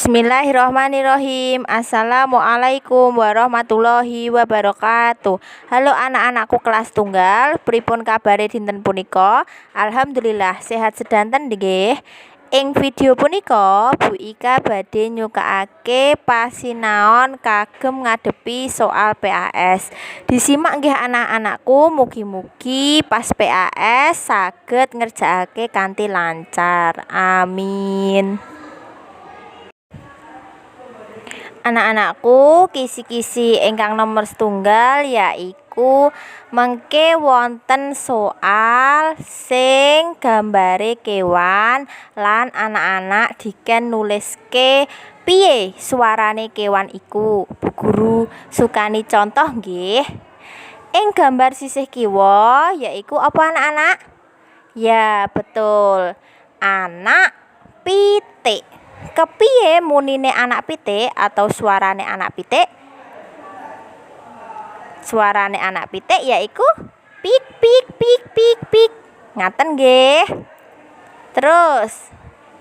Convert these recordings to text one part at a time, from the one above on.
Bismillahirrohmanirrohim. Assalamualaikum warahmatullahi wabarakatuh. Halo anak-anakku kelas tunggal, pripun kabare dinten punika? Alhamdulillah sehat sedanten nggih. Ing video punika Bu Ika badhe nyukakake pasinaon kagem ngadepi soal PAS. Disimak nggih anak-anakku, mugi-mugi pas PAS saged ngerjakake kanthi lancar. Amin. Anak-anakku, kisi-kisi ingkang nomor setunggal yaiku mengke wonten soal sing gambare kewan lan anak-anak diken nuliske piye suarane kewan iku. Bu guru sukani contoh nggih. Ing gambar sisih kiwa yaiku apa, anak-anak? Ya, betul. Anak pitik. Kepiye munine anak pitik atau suarane anak pitik? Suarane anak pitik yaiku pik pik pik pik pik. Ngaten nggih. Terus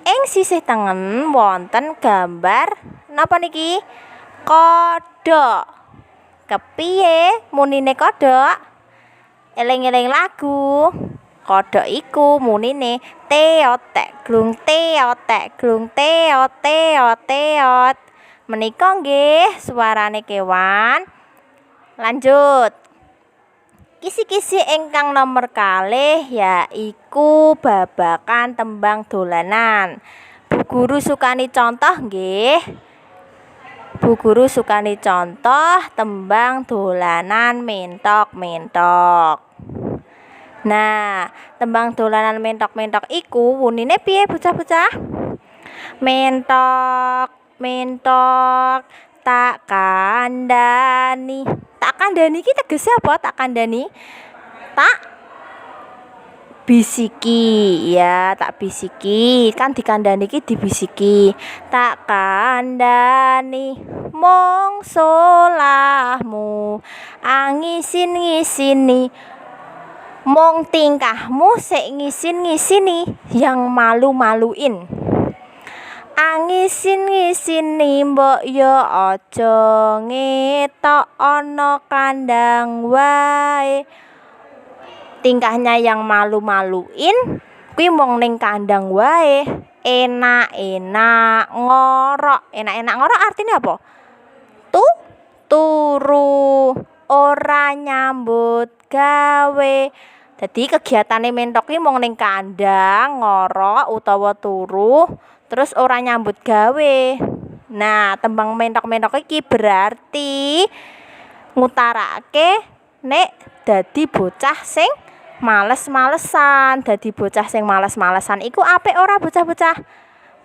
ing sisih tengen wonten gambar napa niki? Kodhok. Kepiye munine kodhok? Eling-eling lagu. Kodhok iku munine teot tek glung teot tek glung teot teot teot. Menika nggih suarane kewan. Lanjut. Kisi-kisi ingkang nomor kalih yaiku babakan tembang dolanan. Bu guru sukani contoh nggih. Bu guru sukani contoh tembang dolanan mentok-mentok. Nah, tembang dolanan mentok-mentok iku munine piye, bocah-bocah? Mentok, mentok, tak kandhani. Tak kandhani iki tegese apa? Tak kandhani? Tak bisiki ya, tak bisiki. Kan dikandhani iki dibisiki. Tak kandhani mung solahmu angisin-ngisini, mung tingkahmu sik ngisin-ngisini, yang malu-maluin. Angisin-ngisini mbok yo aja ngetok ana kandang wae. Tingkahnya yang malu-maluin kuwi mung ning kandang wae, enak-enak ngorok. Enak-enak ngorok artinya apa? Turu ora nyambut gawe. Dadi kegiatane mentok ki mung ning kandang ngorok utawa turu, terus ora nyambut gawe. Nah, tembang mentok-mentok iki berarti ngutarake nek dadi bocah sing males-malesan. Dadi bocah sing males-malesan iku apik ora, bocah-bocah?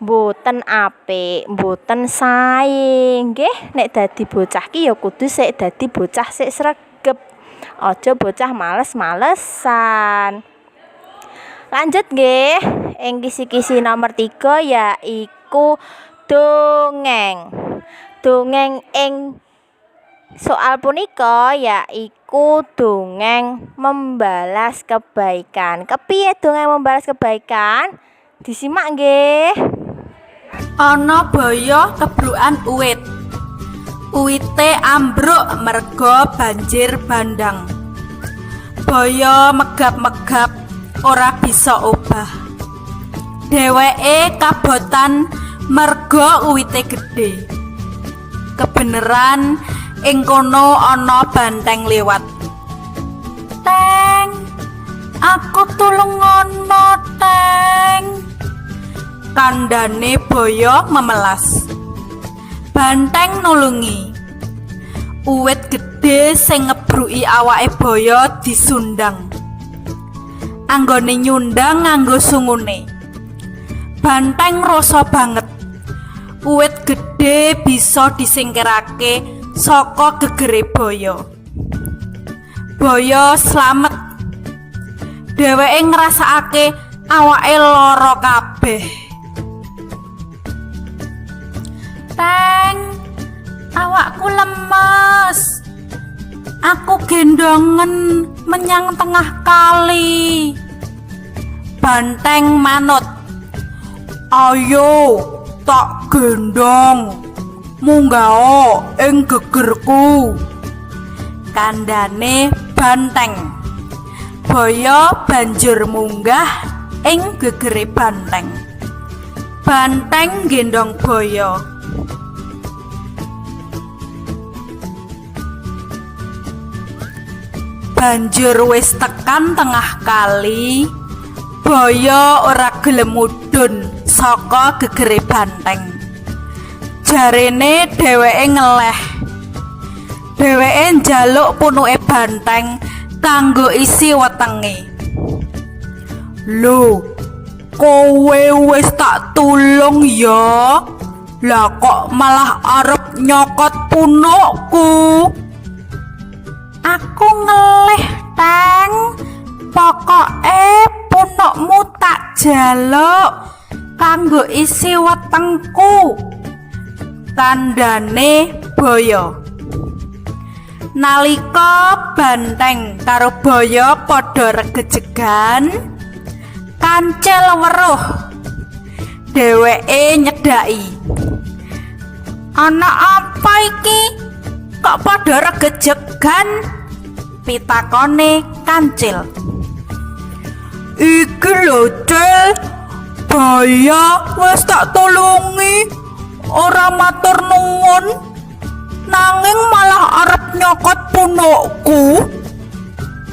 Mboten apik, mboten sae nggih. Nek dadi bocah ki ya kudu sik dadi bocah sik sregep. Aja bocah males-malesan. Lanjut nggih, ing kisi-kisi nomor 3 yaiku dongeng. Dongeng ing soal punika yaiku dongeng membalas kebaikan. Kepiye dongeng membalas kebaikan? Disimak nggih. Ana baya kebrukan uwit. Uwite ambruk merga banjir bandhang. Baya megap-megap ora bisa obah. Dheweke kabotan merga uwite gedhe. Kebeneran ing kono ana banteng liwat. "Teng, aku tulungono, Teng," kandhane baya memelas. Banteng nulungi. Uwit gedhe sing ngebruki awake baya disundang. Anggone nyundang nganggo sungune. Banteng rasa banget. Uwit gedhe bisa disingkirake saka gegere baya. Baya slamet. Dheweke ngrasakake awake lara kabeh. "Teng, awakku lemes. Aku gendongen menyang tengah kali." Banteng manut. "Ayo." Tak gendong. Munggah ing gegerku. Kandhane banteng. Baya banjur munggah ing gegere banteng. Banteng gendong baya. Banjur wis tekan tengah kali, baya ora gelem mudhun saka gegere banteng. Jarene dheweke ngeleh. Dheweke njaluk punuke banteng kanggo isi wetenge. Lho, kowe wis tak tulung ya. Lah kok malah arep nyokot punukku? Aku ngelih, Teng. Pokoke punukmu tak jaluk kanggo isi wetengku. Kandhane baya. Nalika banteng karo baya padha regejegan, kancil weruh. Dheweke nyedhaki. Ana apa iki? Kok padha regejegan? Pitakone kancil. Iki lho, Cil. Baya wis tak tulungi, ora matur nuwun. Nanging malah arep nyokot punukku.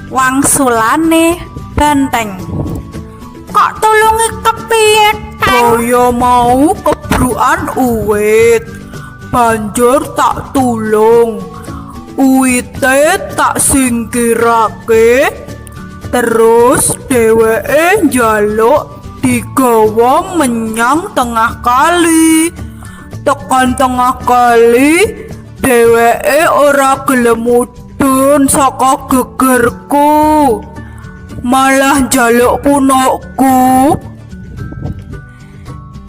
Wangsulane banteng. Kok tulungi kepiye, Teng? Baya mau kebrukan uwit. Banjur tak tulung. Uwite tak singkirake. Terus dheweke njaluk digawa menyang tengah kali. Tekan tengah kali, dheweke ora gelem mudhun saka gegerku. Malah njaluk punukku.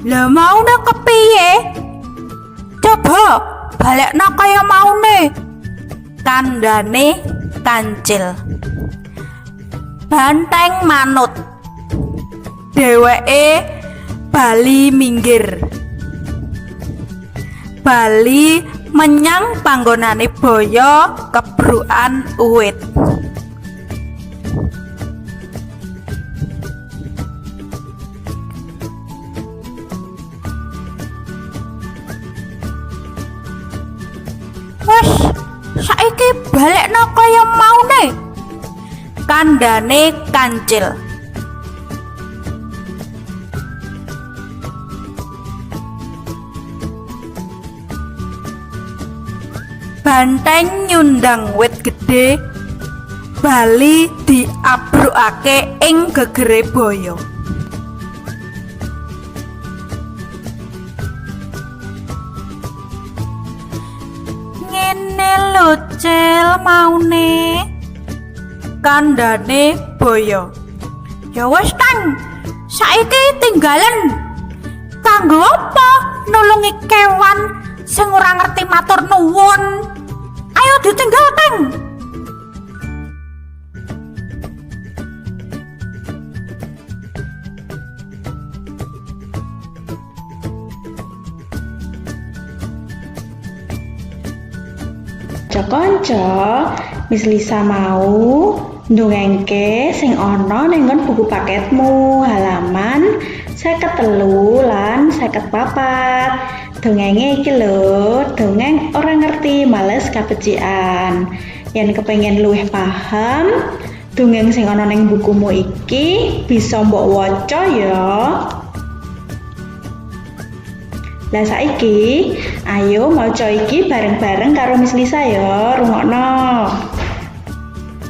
Lah maune kepiye? Coba balekno kaya maune. Kandhane kancil. Banteng manut. Dheweke bali minggir. Bali menyang panggonane baya kebrukan uwit. Wes, saiki balekno kaya maune. Kandhane kancil. Banteng nyundang wit gedhe bali diabrukake ing gegere baya. Ngene lho, Cil, maune. Kandhane baya. Ya wis, Tang. Saiki tinggalen. Kanggo apa nulungi kewan sing ora ngerti matur nuwun? Ayo ditinggal, Tang. Kanca-kanca, Miss Lisa mau ndongengke sing ana ning nggon buku paketmu halaman 53 lan 54. Dongenge iki lho, dongeng ora ngerti males kabecikan. Yen kepengin luwih paham, dongeng sing ana ning bukumu iki bisa mbok waca ya. Lah saiki, ayo maca iki bareng-bareng karo Miss Lisa ya, rungokno.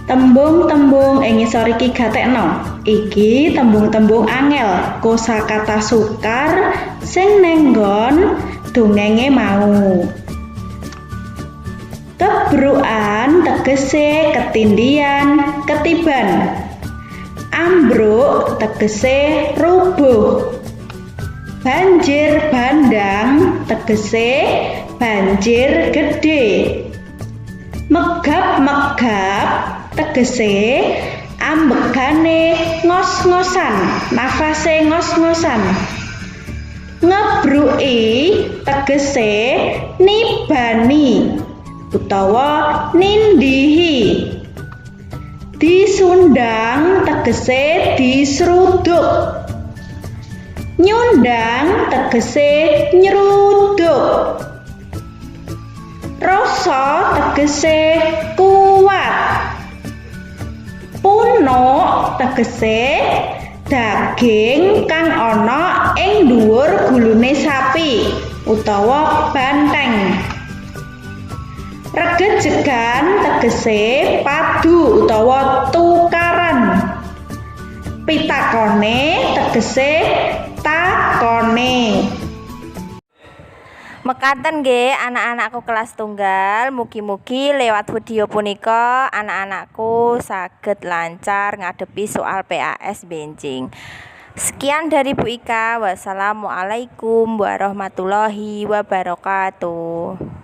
Tembung-tembung ing ngisor iki gatekno. Iki tembung-tembung angel, kosakata sukar sing neng nggon dongenge mau. Kebrukan tegese ketindian, ketiban. Ambruk tegese rubuh. Banjir bandang tegese banjir gedhe. Megap-megap tegese ambegane ngos-ngosan, nafase ngos-ngosan. Ngebruki tegese nibani utawa nindihi. Disundang tegese disruduk. Nyundang tegese nyruduk. Rasa tegese kuat. Punuk tegese daging kang ana ing dhuwur gulune sapi utawa banteng. Regejegan tegese padu utawa tukaran. Pitakone tegese takone. Mekaten nggih anak-anakku kelas tunggal, mugi-mugi lewat video punika anak-anakku saged lancar ngadepi soal PAS benjing. Sekian dari Bu Ika. Wassalamualaikum warahmatullahi wabarakatuh.